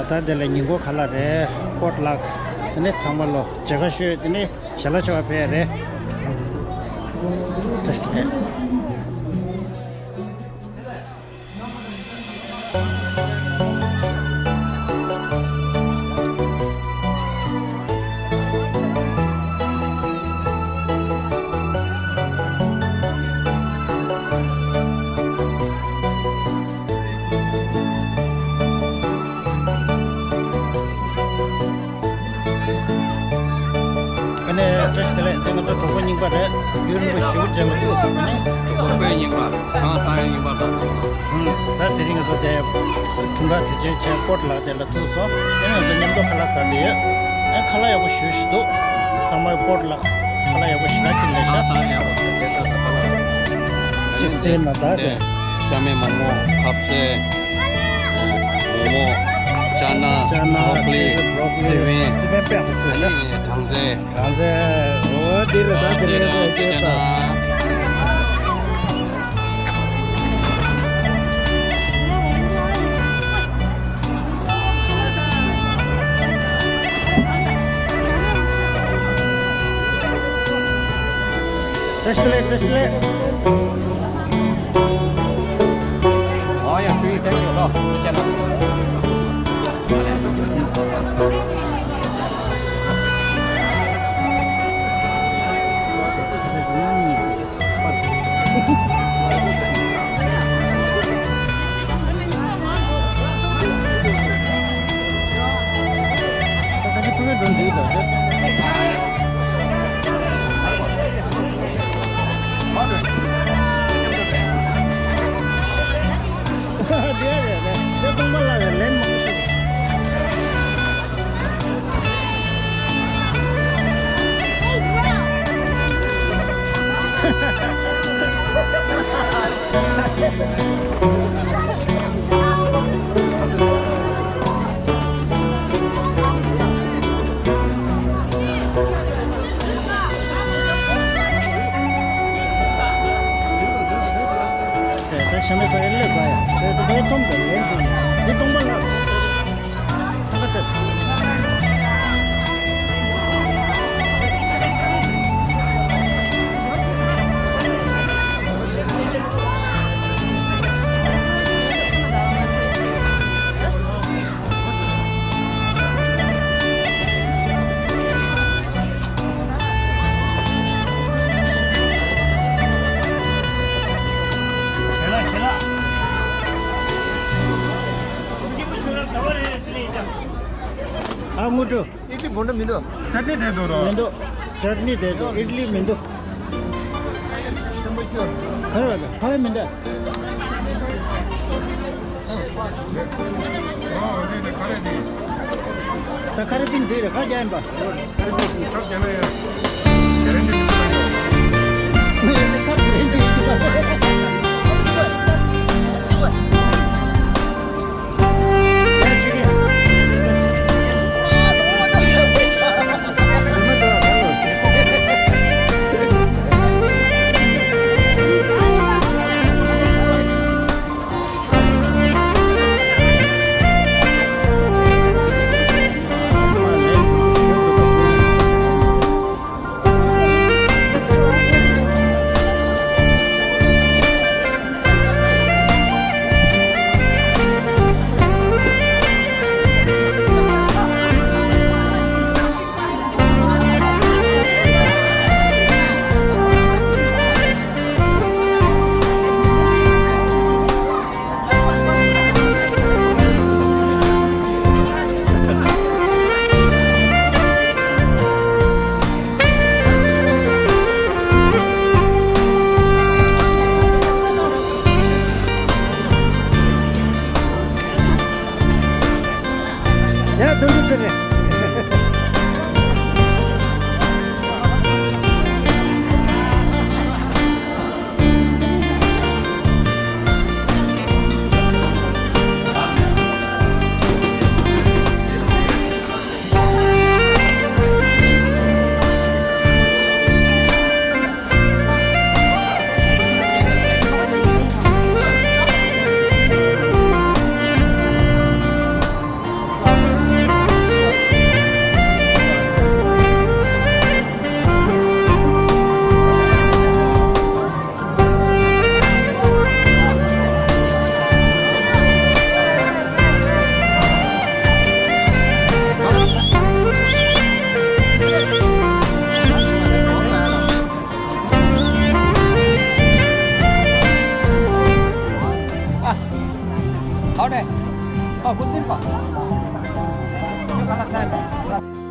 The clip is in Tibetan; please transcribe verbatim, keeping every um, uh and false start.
ད་དེ་ལ་ཉིན་གུང་ཁ་ལག་རེད། པོཊ་ལག་དེ་ནས་ཚང་མ་ལོ་མཇལ་ཁ་ཞུས། དེ་ནས་ཞལ་ལག་མཆོད་པ་ཕེབས་རེད། བཀྲ་ཤིས་བདེ་ལེགས། ཨ་ནི་བཀྲ་ཤིས་བདེ་ལེགས། དེ་ང་ཚོ་གྲོགས་པོ་རྙིང་པ་རེད། རྒྱུན་རིང་པོ་ཞེ་པོ་ཅིག་ལ་ཐུག་སོང་ནི། གྲོགས་པོ་རྙིང་པ་གང་ས་ཡ་རྙིང་པ་དང་། ད་དེ་རིང་ང་ཚོ་དེ་དྲུང་ཁག་དུས་ཆེན་ཆེན་པོཊ་ལག་དེ་ལ་ཐུག་སོང་། དེ་ནས་ང་ཚོ་མཉམ་དུ་ཁ་ལག་ཟ་བསྡད་ཡོད། ཨ་ཁ་ལག་ཡག་པོ་ཞེ་པོ་ཞིག་འདུག་ཚང་མ་པོཊ་ལག་ཁ་ལག་ཡག་པོ་ཞེ་དྲག་ཅིག་ལས་ཤག་གཅིག་གསེར་ན་ད་ཟེར། ཤ་མེད་མོག་མོག་ཁ་ཟས། མོག་མོག་ཅ་ན། ཅ་ན། བྷོ་རོ་ཀོ་ལི། བྷོ་རོ་ཀོ་ལི། སི་པན། སི་པན་དཔེ་ཡག་པོ་བཟོས་ཤག་ཨ་ནི་སྦྲང་རྩི། སྦྲང་རྩི། འོ་འདི་རེད་ད། འདི་རེད་ད། འདི་རེད་ད། བཀྲ་ཤིས་བདེ་ལེགས། བཀྲ་ཤིས་བདེ་ལེགས། ཨ་ཡ་ཆུ་ཡི་ཏན་ཡོད་ལ། ཅན་ན། ད་ཤ་མེད་ས་ཡ་ལས་ས་ཡ། དེ་དེ་གཏོང་དེ་ལེན་དེ་གཏོང་པ་ལ། ཨ་དངོས་གྲུབ། ཨིཌ་ལི་བོད་འདྲ་མི་འདུག་ཅཊ་ནི་དེ་འདུག་རོ། མི་འདུག་ཅཊ་ནི་དེ་འདུག་ཨིཌ་ལི་མི་འདུག་ག་རེ་རེད། ག་རེ་མི་འདུག་ད་ཁ་རེ་ཏིན་འདི་རེད། ཁ་རྒྱག་ཡིན་པ། ཨ་ཁུ་ཚིར་པ། ཁྱོད་ག་ལ་ས་ཡིན་པ།